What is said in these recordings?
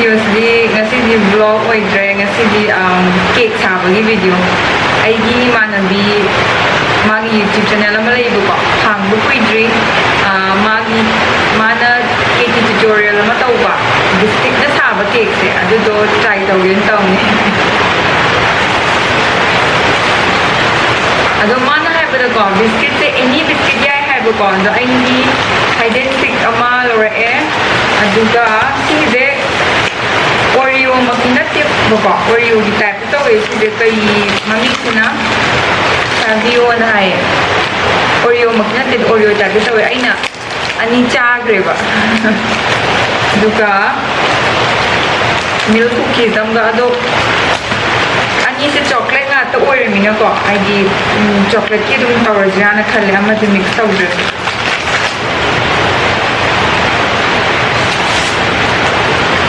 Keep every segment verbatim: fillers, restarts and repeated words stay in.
ꯚꯤꯗꯤꯑꯣꯁꯤꯗꯤ ꯉꯁꯤꯗꯤ ꯕ꯭ꯂꯣꯒ ꯑꯣꯏꯗ꯭ꯔꯦ, ꯉꯁꯤꯗꯤ ꯀꯦꯛ ꯁꯥꯕꯒꯤ ꯚꯤꯗꯤꯑꯣ꯫ ꯑꯩꯒꯤ ꯏꯃꯥꯟꯅꯕꯤ, ꯃꯥꯒꯤ ꯌꯨꯇ꯭ꯌꯨꯕ ꯆꯦꯅꯦꯜ ꯑꯃ ꯂꯩꯌꯦꯕꯀꯣ, ꯍꯥꯡꯕ ꯀꯨꯏꯗ꯭ꯔꯤ꯫ ꯑꯥ, ꯃꯥꯒꯤ, ꯃꯥꯅ ꯀꯦꯛꯀꯤ ꯇ꯭ꯌꯨꯇꯣꯔꯤꯌꯦꯜ ꯑꯃ ꯇꯧꯕ, ꯕꯤꯁꯀꯤꯠꯅ ꯁꯥꯕ ꯀꯦꯛꯁꯦ, ꯑꯗꯨꯗꯣ ꯇ꯭ꯔꯥꯏ ꯇꯧꯒꯦꯅ ꯇꯧꯅꯤ꯫ ꯑꯗꯣ ꯃꯥꯅ ꯍꯥꯏꯕꯗꯀꯣ, ꯕꯤꯁꯀꯤꯠꯁꯦ ꯑꯦꯅꯤ ꯕꯤꯁꯀꯤꯠ ꯌꯥꯏ ꯍꯥꯏꯕꯀꯣ꯫ ꯑꯗꯣ ꯑꯩꯗꯤ ꯍꯥꯏꯗꯦꯟ ꯁꯤꯛ ꯑꯃ ꯂꯧꯔꯛꯑꯦ, ꯑꯗꯨꯒ ꯁꯤꯁꯦ ꯑꯣꯔꯤꯑꯣꯃꯛꯇꯤ ꯅꯠꯇꯦꯕꯀꯣ, ꯑꯣꯔꯤꯑꯣꯒꯤ ꯇꯥꯏꯞꯇ ꯇꯧꯋꯦ꯫ ꯁꯤꯁꯦ ꯀꯩ ꯃꯃꯤꯡꯁꯤꯅ ꯁꯥꯕꯤꯌꯣꯅ ꯍꯥꯏꯌꯦ꯫ ꯑꯣꯔꯤꯑꯣꯃꯛꯇꯤ ꯅꯠꯇꯦ, ꯑꯣꯔꯤꯑꯣ ꯇꯥꯏꯞꯇ ꯇꯧꯋꯦ꯫ ꯑꯩꯅ ꯑꯅꯤ ꯆꯥꯈ꯭ꯔꯦꯕ꯫ ꯑꯗꯨꯒ ꯃꯤꯜꯛ ꯀꯨꯀꯤꯁ ꯑꯃꯒ꯫ ꯑꯗꯣ ꯑꯅꯤꯁꯦ ꯆꯣꯀ꯭ꯂꯦꯠ ꯉꯥꯛꯇ ꯑꯣꯏꯔꯃꯤꯅꯀꯣ, ꯍꯥꯏꯗꯤ, ꯎꯝ, ꯆꯣꯀ꯭ꯂꯦꯠꯀꯤ ꯑꯗꯨꯝ ꯇꯧꯔꯁꯤꯔꯥꯅ ꯈꯜꯂꯦ, ꯑꯃꯁꯦ ꯃꯤꯛꯁ ꯇꯧꯗ꯭ꯔꯁꯨ꯫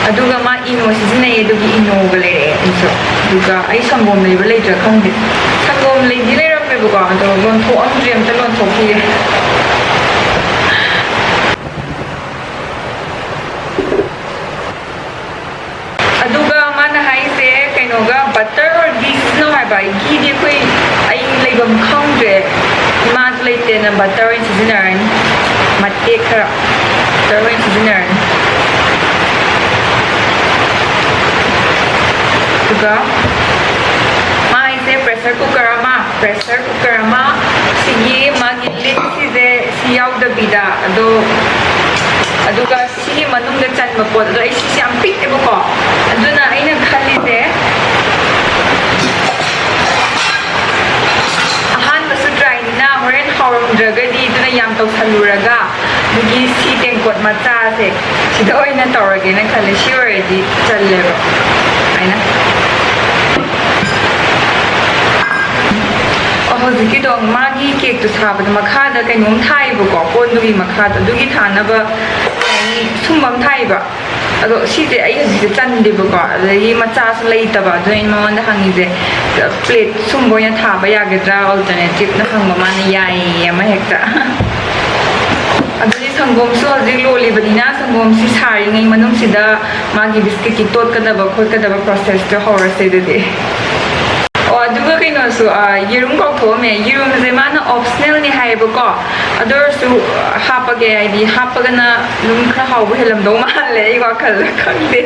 ꯑꯗꯨꯒ ꯃꯥ ꯏꯅꯣ ꯁꯤꯖꯤꯟꯅꯩ, ꯑꯗꯨꯒꯤ ꯏꯅꯣꯒ ꯂꯩꯔꯛꯑꯦ ꯑꯩꯁꯨ꯫ ꯑꯗꯨꯒ ꯑꯩ ꯁꯪꯒꯣꯝ ꯂꯩꯕ ꯂꯩꯇ꯭ꯔꯥ ꯈꯪꯗꯦ, ꯁꯪꯒꯣꯝ ꯂꯩꯗꯤ ꯂꯩꯔꯝꯃꯦꯕꯀꯣ, ꯑꯗꯣ ꯂꯣꯟꯊꯣꯛꯑꯝꯗ꯭ꯔꯤ, ꯑꯝꯇ ꯂꯣꯟꯊꯣꯛꯈꯤꯒꯦ꯫ ꯑꯗꯨꯒ ꯃꯥꯅ ꯍꯥꯏꯁꯦ ꯀꯩꯅꯣꯒ, butter or ghee ꯁꯤꯖꯤꯟꯅꯧ ꯍꯥꯏꯕ꯫ Ghee ꯗꯤ ꯑꯩꯈꯣꯏ, ꯑꯩ ꯂꯩꯐꯝ ꯈꯪꯗ꯭ꯔꯦ, ꯏꯃꯥꯁꯨ ꯂꯩꯇꯦꯅ butter ꯑꯣꯏꯅ ꯁꯤꯖꯤꯟꯅꯔꯅꯤ, ꯃꯇꯦꯛ ꯈꯔ butter ꯑꯣꯏꯅ ꯁꯤꯖꯤꯟꯅꯔꯅꯤ꯫ ꯑꯗꯨꯒ ꯃꯥ ꯍꯥꯏꯁꯦ pressure cooker ꯑꯃ, pressure cooker ꯑꯃ, ꯁꯤꯒꯤ ꯃꯥꯒꯤ lid ꯁꯤꯁꯦ, ꯁꯤ ꯌꯥꯎꯗꯕꯤꯗ, ꯑꯗꯣ, ꯑꯗꯨꯒ ꯁꯤꯒꯤ ꯃꯅꯨꯡꯗ ꯆꯟꯕ ꯄꯣꯠ ꯑꯗꯣ, ꯑꯩ ꯁꯤꯁꯦ ꯌꯥꯝ ꯄꯤꯛꯑꯦꯕꯀꯣ, ꯑꯗꯨꯅ ꯑꯩꯅ ꯈꯜꯂꯤꯁꯦ ꯑꯍꯥꯟꯕꯁꯨ try ꯅꯤꯅ ꯍꯣꯔꯦꯟ ꯍꯥꯎꯔꯝꯗ꯭ꯔꯒꯗꯤ, ꯑꯗꯨꯅ ꯌꯥꯝ ꯇꯧꯁꯜꯂꯨꯔꯒ, ꯑꯗꯨꯒꯤ ꯁꯤ ꯇꯦꯡꯀꯣꯠ ꯃꯆꯥꯁꯦ ꯁꯤꯗ ꯑꯣꯏꯅ ꯇꯧꯔꯒꯦꯅ ꯈꯜꯂꯦ꯫ ꯁꯤ ꯑꯣꯏꯔꯗꯤ ꯆꯜꯂꯦꯕ ꯍꯥꯏꯅ꯫ ꯑꯣ, ꯍꯧꯖꯤꯛꯀꯤꯗꯣ ꯃꯥꯒꯤ ꯀꯦꯛꯇꯣ ꯁꯥꯕꯗ ꯃꯈꯥꯗ ꯀꯩꯅꯣꯝ ꯊꯥꯏꯌꯦꯕꯀꯣ, ꯀꯣꯟꯗꯨꯒꯤ ꯃꯈꯥꯗ, ꯑꯗꯨꯒꯤ ꯊꯥꯅꯕ ꯀꯩ ꯍꯥꯏꯅꯤ, ꯁꯨꯝꯕ ꯑꯃ ꯊꯥꯏꯌꯦꯕ꯫ ꯑꯗꯣ ꯁꯤꯁꯦ ꯑꯩ ꯍꯧꯖꯤꯛꯁꯦ ꯆꯟꯗꯦꯕꯀꯣ, ꯑꯗꯒꯤ ꯃꯆꯥꯁꯨ ꯂꯩꯇꯕ, ꯑꯗꯨꯅ ꯑꯩꯅ ꯃꯉꯣꯟꯗ ꯍꯪꯉꯤꯁꯦ, ꯄ꯭ꯂꯦꯠ ꯁꯨꯝꯕ ꯑꯣꯏꯅ ꯊꯥꯕ ꯌꯥꯒꯗ꯭ꯔꯥ, alternative ꯅ ꯍꯪꯕ, ꯃꯥꯅ ꯌꯥꯏꯌꯦ ꯑꯃ ꯍꯦꯛꯇ꯫ ꯑꯗꯨꯗꯤ ꯁꯪꯒꯣꯝꯁꯨ ꯍꯧꯖꯤꯛ ꯂꯣꯜꯂꯤꯕꯅꯤꯅ, ꯁꯪꯒꯣꯝꯁꯤ ꯁꯥꯔꯤꯉꯩ ꯃꯅꯨꯡꯁꯤꯗ ꯃꯥꯒꯤ ꯕꯤꯁꯀꯤꯠꯀꯤ ꯇꯣꯠꯀꯗꯕ ꯈꯣꯠꯀꯗꯕ ꯄ꯭ꯔꯣꯁꯦꯁꯇꯣ ꯍꯧꯔꯁꯦ ꯑꯗꯨꯗꯤ꯫ ꯑꯣ, ꯑꯗꯨꯒ ꯀꯩꯅꯣꯁꯨ, ꯑ, ꯌꯦꯔꯨꯝ ꯀꯥꯎꯊꯣꯛꯑꯝꯃꯦ꯫ ꯌꯦꯔꯨꯝꯁꯦ ꯃꯥꯅ ꯑꯣꯞꯁꯅꯦꯜꯅꯤ ꯍꯥꯏꯌꯦꯕꯀꯣ, ꯑꯗꯨ ꯑꯣꯏꯔꯁꯨ, ꯑ, ꯍꯥꯞꯄꯒꯦ, ꯍꯥꯏꯗꯤ ꯍꯥꯞꯄꯒꯅ ꯑꯗꯨꯝ ꯈꯔ ꯍꯥꯎꯕ ꯍꯦꯜꯂꯝꯗꯧ ꯃꯥꯜꯂꯦ, ꯑꯩ ꯋꯥꯈꯜꯗ ꯈꯪꯗꯦ꯫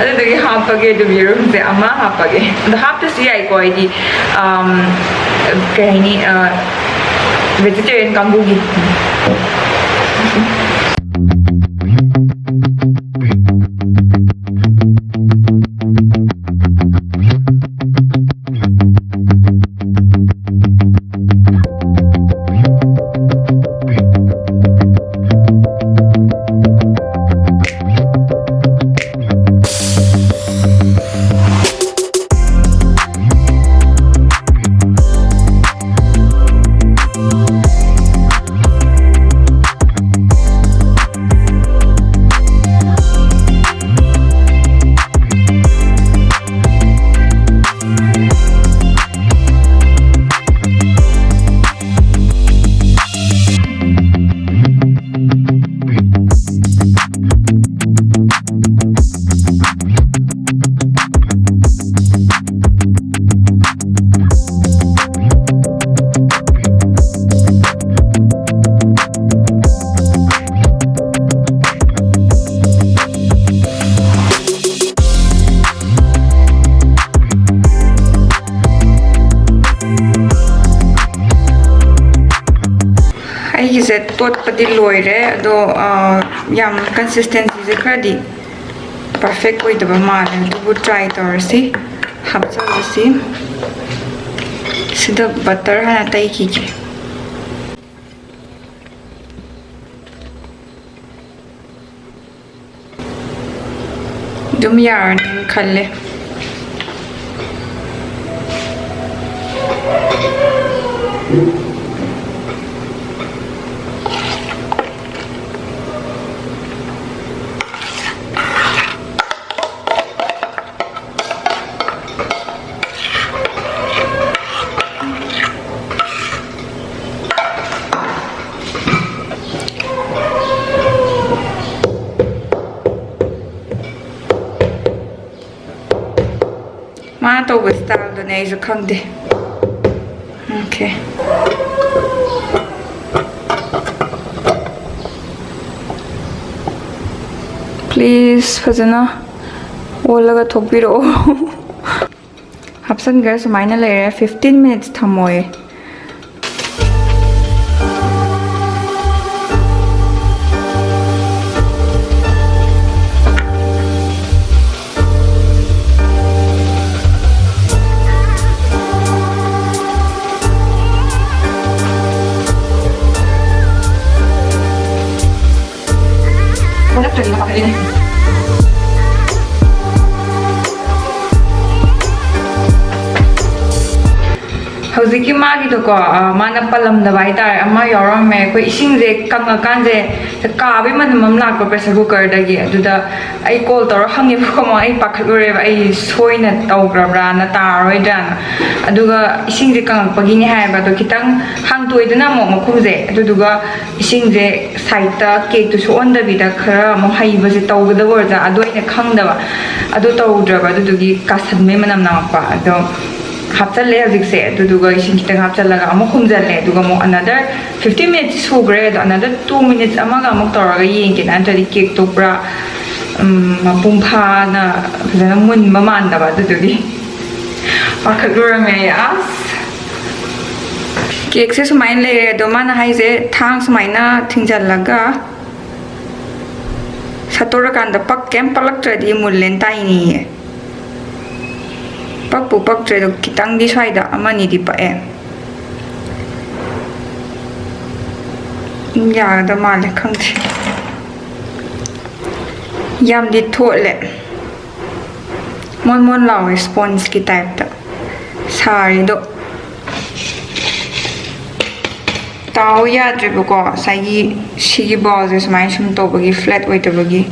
ꯑꯗꯨꯗꯨꯒꯤ ꯍꯥꯞꯄꯒꯦ ꯑꯗꯨꯝ, ꯌꯦꯔꯨꯝꯁꯦ ꯑꯃ ꯍꯥꯞꯄꯒꯦ꯫ ꯑꯗꯣ ꯍꯥꯞꯇꯁꯨ ꯌꯥꯏꯀꯣ, ꯍꯥꯏꯗꯤ, ꯑꯝ, ꯀꯩ ꯍꯥꯏꯅꯤ, ꯑ, ꯚꯦꯖꯤꯇꯦꯔꯤꯌꯟ ꯀꯥꯡꯕꯨꯒꯤ꯫ ꯑꯩꯒꯤꯁꯦ ꯇꯣꯠꯄꯗꯤ ꯂꯣꯏꯔꯦ, ꯑꯗꯣ, ꯑ, ꯌꯥꯝ ꯀꯟꯁꯤꯁꯇꯦꯟꯁꯤꯁꯦ ꯈꯔꯗꯤ ꯄꯔꯐꯦꯛ ꯑꯣꯏꯗꯕ ꯃꯥꯜꯂꯦ, ꯑꯗꯨꯕꯨ ꯇ꯭ꯔꯥꯏ ꯇꯧꯔꯁꯤ꯫ ꯍꯥꯞꯆꯜꯂꯁꯤ꯫ ꯁꯤꯗ ꯕꯇꯔ ꯍꯥꯟꯅ ꯇꯩꯈꯤꯒꯦ꯫ ꯑꯗꯨꯝ ꯌꯥꯔꯅꯤꯅ ꯈꯜꯂꯦ꯫ ꯃꯥꯅ ꯇꯧꯕ styleꯗꯨꯅꯦ, ꯑꯩꯁꯨ ꯈꯪꯗꯦ꯫ Okay, please ꯐꯖꯅ ꯑꯣꯜꯂꯒ ꯊꯣꯛꯄꯤꯔꯛꯑꯣ꯫ ꯍꯥꯞꯆꯤꯟꯈ꯭ꯔꯦ꯫ ꯁꯨꯃꯥꯏꯅ ꯂꯩꯔꯦ꯫ Fifteen minutes ꯊꯝꯃꯣꯌꯦ꯫ ꯍꯧꯖꯤꯛꯀꯤ ꯃꯥꯒꯤꯗꯣꯀꯣ, ꯑ, ꯃꯥꯅ ꯄꯜꯂꯝꯗꯕ ꯍꯥꯏꯇꯥꯔꯦ, ꯑꯃ ꯌꯥꯎꯔꯝꯃꯦ꯫ ꯑꯩꯈꯣꯏ ꯏꯁꯤꯡꯁꯦ ꯀꯪꯉꯀꯥꯟꯁꯦ ꯀꯥꯕꯩ ꯃꯅꯝ ꯑꯃ ꯂꯥꯛꯄ pressure cookerꯗꯒꯤ꯫ ꯑꯗꯨꯗ ꯑꯩ call ꯇꯧꯔ ꯍꯪꯉꯦꯕꯀꯣ, ꯑꯃꯨꯛ ꯑꯩ ꯄꯥꯈꯠꯂꯨꯔꯦꯕ, ꯑꯩ ꯁꯣꯏꯅ ꯇꯧꯈ꯭ꯔꯕ꯭ꯔꯥꯅ, ꯇꯥꯔꯔꯣꯏꯗ꯭ꯔꯥꯅ꯫ ꯑꯗꯨꯒ ꯏꯁꯤꯡꯁꯦ ꯀꯪꯉꯛꯄꯒꯤꯅꯦ ꯍꯥꯏꯌꯦꯕ꯫ ꯑꯗꯣ ꯈꯤꯇꯪ ꯍꯥꯡꯇꯣꯛꯑꯦꯗꯅ ꯑꯃꯨꯛ ꯃꯈꯨꯝꯁꯦ, ꯑꯗꯨꯗꯨꯒ ꯏꯁꯤꯡꯁꯦ sideꯇ cakeꯇꯨ ꯁꯣꯛꯍꯟꯗꯕꯤꯗ ꯈꯔ ꯑꯃꯨꯛ ꯍꯩꯕꯁꯦ ꯇꯧꯒꯗꯕ ꯑꯣꯏꯔꯖꯥꯠ, ꯑꯗꯨ ꯑꯩꯅ ꯈꯪꯗꯕ꯫ ꯑꯗꯨ ꯇꯧꯗ꯭ꯔꯕ, ꯑꯗꯨꯗꯨꯒꯤ ꯀꯥꯁꯟꯕꯩ ꯃꯅꯝ ꯅꯝꯃꯛꯄ꯫ ꯑꯗꯣ ꯍꯥꯞꯆꯜꯂꯦ ꯍꯧꯖꯤꯛꯁꯦ, ꯑꯗꯨꯗꯨꯒ ꯏꯁꯤꯡ ꯈꯤꯇꯪ ꯍꯥꯞꯆꯜꯂꯒ ꯑꯃꯨꯛ ꯈꯨꯝꯖꯜꯂꯦ, ꯑꯗꯨꯒ ꯑꯃꯨꯛ another fifteen minutes ꯁꯨꯈ꯭ꯔꯦ꯫ ꯑꯗꯣ another two minutes ꯑꯃꯒ ꯑꯃꯨꯛ ꯇꯧꯔꯒ ꯌꯦꯡꯒꯦ, ꯅꯠꯇ꯭ꯔꯗꯤ cakeꯇꯣ ꯄꯨꯔꯥ, ꯎꯝ, ꯃꯄꯨꯡ ꯐꯥꯅ ꯐꯖꯅ ꯃꯨꯟꯕ ꯃꯥꯟꯗꯕ, ꯑꯗꯨꯗꯨꯒꯤ꯫ ꯄꯥꯈꯠꯂꯨꯔꯝꯃꯦ ꯑꯩ꯫ ꯑꯁ! Cakeꯁꯦ ꯁꯨꯃꯥꯏꯅ ꯂꯩꯔꯦ꯫ ꯑꯗꯣ ꯃꯥꯅ ꯍꯥꯏꯁꯦ, ꯊꯥꯡ ꯁꯨꯃꯥꯏꯅ ꯊꯤꯡꯖꯜꯂꯒ ꯁꯠꯇꯣꯔꯀꯥꯟꯗ ꯄꯛ-, ꯀꯩꯝ ꯄꯛꯂꯛꯇ꯭ꯔꯗꯤ ꯃꯨꯜꯂꯦꯅ ꯇꯥꯏꯅꯤꯌꯦ꯫ ꯄꯛꯄꯨ ꯄꯛꯇ꯭ꯔꯦ꯫ ꯑꯗꯣ ꯈꯤꯇꯪꯗꯤ ꯁ꯭ꯋꯥꯏꯗ ꯑꯃꯅꯤꯗꯤ ꯄꯛꯑꯦ꯫ ꯎꯝ, ꯌꯥꯒꯗꯕ ꯃꯥꯜꯂꯦ, ꯈꯪꯗꯦ꯫ ꯌꯥꯝꯗꯤ ꯊꯣꯠꯂꯦ꯫ ꯃꯣꯟ ꯃꯣꯟ ꯂꯥꯎꯋꯦ, spongeꯀꯤ typeꯇ ꯁꯥꯔꯤꯗꯣ꯫ ꯇꯥꯎ ꯌꯥꯗ꯭ꯔꯦꯕꯀꯣ, ꯉꯁꯥꯏꯒꯤ ꯁꯤꯒꯤ bowlꯁꯦ ꯁꯨꯃꯥꯏꯅ ꯁꯨꯝ ꯇꯧꯕꯒꯤ, flat ꯑꯣꯏꯗꯕꯒꯤ꯫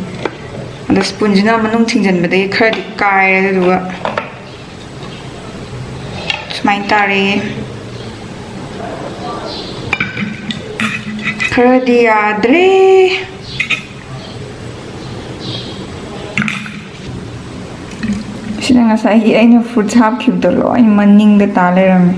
ꯑꯗꯣ spoonꯁꯤꯅ ꯃꯅꯨꯡ ꯊꯤꯡꯖꯤꯟꯕꯗꯒꯤ ꯈꯔꯗꯤ ꯀꯥꯏꯔꯦ, ꯑꯗꯨꯗꯨꯒ ꯁꯨꯃꯥꯏꯅ ꯇꯥꯔꯦ꯫ ꯈꯔꯗꯤ ꯌꯥꯗ꯭ꯔꯦ꯫ ꯁꯤꯅ ꯉꯁꯥꯏꯒꯤ ꯑꯩꯅ ꯐ꯭ꯔꯨꯠꯁ ꯍꯥꯞꯈꯤꯕꯗꯣ ꯂꯣꯏ ꯃꯅꯤꯡꯗ ꯇꯥ ꯂꯩꯔꯝꯃꯦ꯫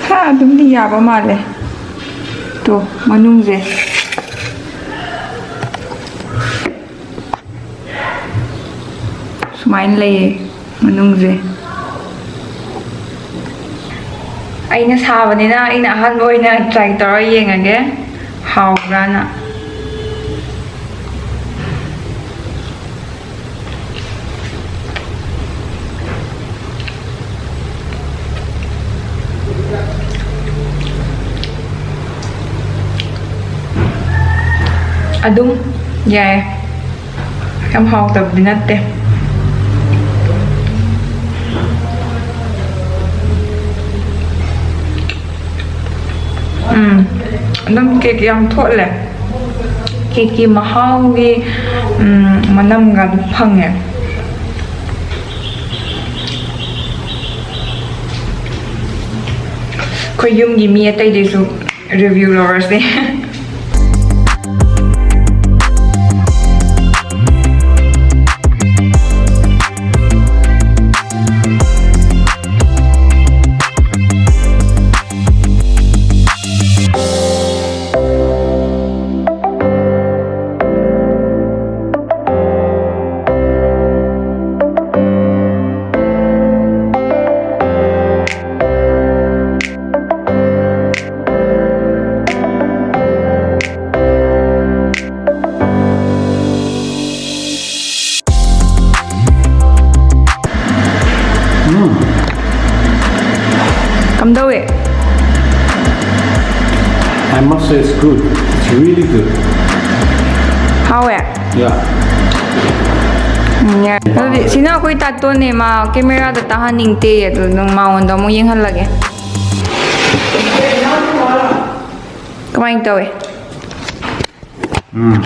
ꯍꯥ, ꯑꯗꯨꯝꯗꯤ ꯌꯥꯕ ꯃꯥꯜꯂꯦ꯫ ꯇꯣ, ꯃꯅꯨꯡꯁꯦ ꯁꯨꯃꯥꯏꯅ ꯂꯩꯌꯦ, ꯃꯅꯨꯡꯁꯦ꯫ ꯑꯩꯅ ꯁꯥꯕꯅꯤꯅ ꯑꯩꯅ ꯑꯍꯥꯟꯕ ꯑꯣꯏꯅ ꯇ꯭ꯔꯥꯏ ꯇꯧꯔ ꯌꯦꯡꯉꯒꯦ, ꯍꯥꯎꯕ꯭ꯔꯥꯅ꯫ ꯑꯗꯨꯝ ꯌꯥꯏ, ꯌꯥꯝ ꯍꯥꯎꯇꯕꯗꯤ ꯅꯠꯇꯦ꯫ ꯎꯝ, ꯑꯗꯨꯝ ꯀꯦꯛ ꯌꯥꯝ ꯊꯣꯠꯂꯦ꯫ ꯀꯦꯛꯀꯤ ꯃꯍꯥꯎꯒꯤ, ꯎꯝ, ꯃꯅꯝꯒ ꯑꯗꯨꯝ ꯐꯪꯉꯦ꯫ ꯑꯩꯈꯣꯏ ꯌꯨꯝꯒꯤ ꯃꯤ ꯑꯇꯩꯗꯩꯁꯨ ꯔꯤꯚ꯭ꯌꯨ ꯂꯧꯔꯁꯦ꯫ ꯎꯝ꯫ ꯀꯝꯗꯧꯋꯦ? I must say it's good. It's really good. ꯍꯥꯎꯋꯦ? Yeah. ꯎꯝ, ꯌꯥꯔꯦ꯫ ꯑꯗꯨꯗꯤ ꯁꯤꯅ ꯑꯩꯈꯣꯏ ꯇꯥꯇꯣꯟꯅꯦ, ꯃꯥ ꯀꯦꯃꯦꯔꯥꯗ ꯇꯥꯍꯟꯅꯤꯡꯗꯦ, ꯑꯗꯨ ꯑꯗꯨꯝ ꯃꯉꯣꯟꯗ ꯑꯃꯨꯛ ꯌꯦꯡꯍꯜꯂꯒꯦ꯫ ꯀꯃꯥꯏꯅ ꯇꯧꯋꯦ? ꯎꯝ꯫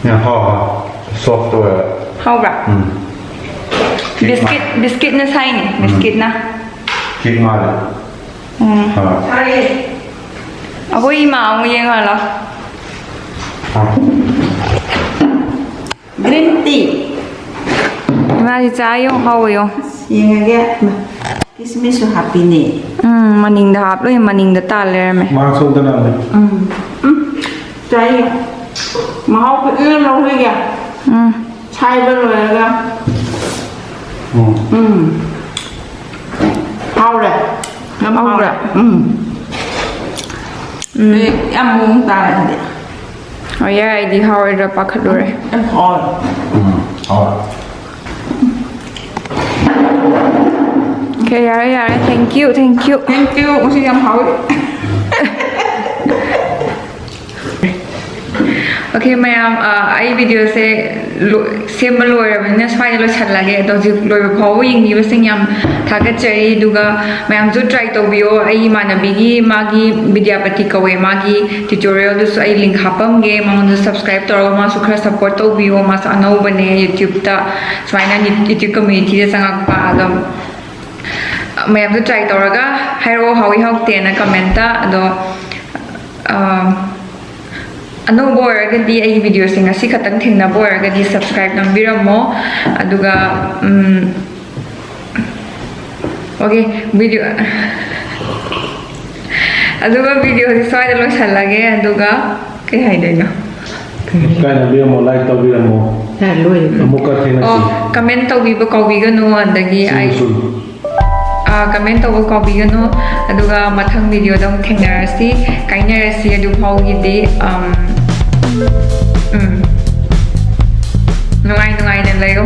ꯌꯥꯝ ꯍꯥꯎ ꯍꯥꯎ꯫ Soft ꯑꯣꯏꯔꯒ꯫ ꯍꯥꯎꯕ꯭ꯔꯥ? ꯎꯝ꯫ ꯕꯤꯁꯀꯤꯠ, ꯕꯤꯁꯀꯤꯠꯅ ꯁꯥꯏꯅꯦ, ꯕꯤꯁꯀꯤꯠꯅ꯫ Cake ꯃꯥꯜꯂꯦ꯫ ꯎꯝ꯫ ꯍꯣꯏ꯫ ꯑꯩꯈꯣꯏ ꯏꯃꯥ ꯑꯃꯨꯛ ꯌꯦꯡꯍꯜꯂꯣ꯫ ꯍꯣꯏ꯫ Green tea꯫ ꯏꯃꯥꯁꯤ ꯆꯥ ꯌꯦꯡꯉꯣ, ꯍꯥꯎꯋꯦ ꯌꯦꯡꯉꯣ꯫ ꯌꯦꯡꯉꯒꯦ꯫ ꯀꯤꯁꯃꯤꯁꯁꯨ ꯍꯥꯞꯄꯤꯅꯦ꯫ ꯎꯝ, ꯃꯅꯤꯡꯗ ꯍꯥꯞꯂꯣꯏ, ꯃꯅꯤꯡꯗ ꯇꯥ ꯂꯩꯔꯝꯃꯦ꯫ ꯃꯥ ꯁꯣꯝꯗ ꯂꯥꯛꯑꯣꯅꯦ꯫ ꯎꯝ꯫ ꯎꯝ꯫ ꯆꯥꯏ꯫ ꯃꯍꯥꯎ ꯐꯖꯅ ꯂꯧꯔꯤꯒꯦ꯫ ꯎꯝ꯫ ꯁꯥꯏꯕ ꯂꯣꯏꯔꯒ꯫ ꯎꯝ꯫ ꯎꯝ꯫ ꯍꯥꯎꯔꯦ꯫ ꯌꯥꯝ ꯍꯥꯎꯔꯦ꯫ ꯍꯥꯎꯔꯦ꯫ ꯎꯝ꯫ ꯎꯝ꯫ ꯑꯦ, ꯌꯥꯝ ꯃꯑꯣꯡ ꯇꯥꯔꯦ ꯑꯗꯨꯗꯤ꯫ ꯍꯣꯏ, ꯌꯥꯏ, ꯑꯩꯗꯤ ꯍꯥꯎꯔꯣꯏꯗ꯭ꯔꯥ ꯄꯥꯈꯠꯂꯨꯔꯦ꯫ ꯌꯥꯝ ꯍꯥꯎꯔꯦ꯫ ꯎꯝ꯫ ꯍꯥꯎꯔꯦ꯫ Okay, ꯌꯥꯔꯦ, ꯌꯥꯔꯦ꯫ Thank you, thank you꯫ Thank you꯫ ꯉꯁꯤ ꯌꯥꯝ ꯍꯥꯎꯋꯦ꯫ Okay, ꯃꯌꯥꯝ, ꯑ, ꯑꯩ videoꯁꯦ ꯂꯣ-, ꯁꯦꯝꯕ ꯂꯣꯏꯔꯕꯅꯤꯅ ꯁ꯭ꯋꯥꯏꯗ ꯂꯣꯏꯁꯜꯂꯒꯦ꯫ ꯑꯗꯣ ꯍꯧꯖꯤꯛ ꯂꯣꯏꯕ ꯐꯥꯎꯕ ꯌꯦꯡꯕꯤꯕꯁꯤꯡ ꯌꯥꯝ ꯊꯥꯒꯠꯆꯔꯤ꯫ ꯑꯗꯨꯒ ꯃꯌꯥꯝꯁꯨ try ꯇꯧꯕꯤꯌꯣ꯫ ꯑꯩ ꯏꯃꯥꯟꯅꯕꯤꯒꯤ, ꯃꯥꯒꯤ ꯕꯤꯗ꯭ꯌꯥꯄꯇꯤ ꯀꯧꯋꯦ, ꯃꯥꯒꯤ tutorialꯗꯨꯁꯨ ꯑꯩ link ꯍꯥꯞꯄꯝꯒꯦ꯫ ꯃꯉꯣꯟꯗ subscribe ꯇꯧꯔꯒ ꯃꯥꯁꯨ ꯈꯔ support ꯇꯧꯕꯤꯌꯣ꯫ ꯃꯥꯁꯨ ꯑꯅꯧꯕꯅꯦ YouTubeꯇ, ꯁꯨꯃꯥꯏꯅ YouTube communityꯗ ꯆꯪꯉꯛꯄ꯫ ꯑꯗꯣ ꯃꯌꯥꯝꯁꯨ try ꯇꯧꯔꯒ ꯍꯥꯏꯔꯛꯑꯣ, ꯍꯥꯎꯏ ꯍꯥꯎꯇꯦꯅ commentꯇ꯫ ꯑꯗꯣ, ꯑ, ꯑꯅꯧꯕ ꯑꯣꯏꯔꯒꯗꯤ, ꯑꯩꯒꯤ videoꯁꯤꯡ ꯉꯁꯤ ꯈꯛꯇꯪ ꯊꯦꯡꯅꯕ ꯑꯣꯏꯔꯒꯗꯤ subscribe ꯅꯝꯕꯤꯔꯝꯃꯣ꯫ ꯑꯗꯨꯒ, ꯎꯝ, okay, video, ꯑꯗꯨꯒ videoꯁꯤ ꯁ꯭ꯋꯥꯏꯗ ꯂꯣꯏꯁꯜꯂꯒꯦ꯫ ꯑꯗꯨꯒ ꯀꯩ ꯍꯥꯏꯗꯣꯏꯅꯣ? Subscribe ꯅꯝꯕꯤꯔꯝꯃꯣ, like ꯇꯧꯕꯤꯔꯝꯃꯣ꯫ ꯌꯥꯔꯦ, ꯂꯣꯏꯔꯦ꯫ ꯑꯃꯨꯛꯀ ꯊꯦꯡꯅꯁꯤ꯫ ꯑꯣ, comment ꯇꯧꯕꯤꯕ ꯀꯥꯎꯕꯤꯒꯅꯨ꯫ ꯑꯗꯒꯤ ꯑꯩ, ꯁꯤꯁꯨ꯫ ꯑ, comment ꯇꯧꯕ ꯀꯥꯎꯕꯤꯒꯅꯨ꯫ ꯑꯗꯨꯒ ꯃꯊꯪ videoꯗ ꯑꯃꯨꯛ ꯊꯦꯡꯅꯔꯁꯤ, ꯀꯥꯏꯅꯔꯁꯤ꯫ ꯑꯗꯨ ꯐꯥꯎꯒꯤꯗꯤ, ꯑꯝ, ꯎꯝ, ꯅꯨꯡꯉꯥꯏ ꯅꯨꯡꯉꯥꯏꯅ ꯂꯩꯌꯣ꯫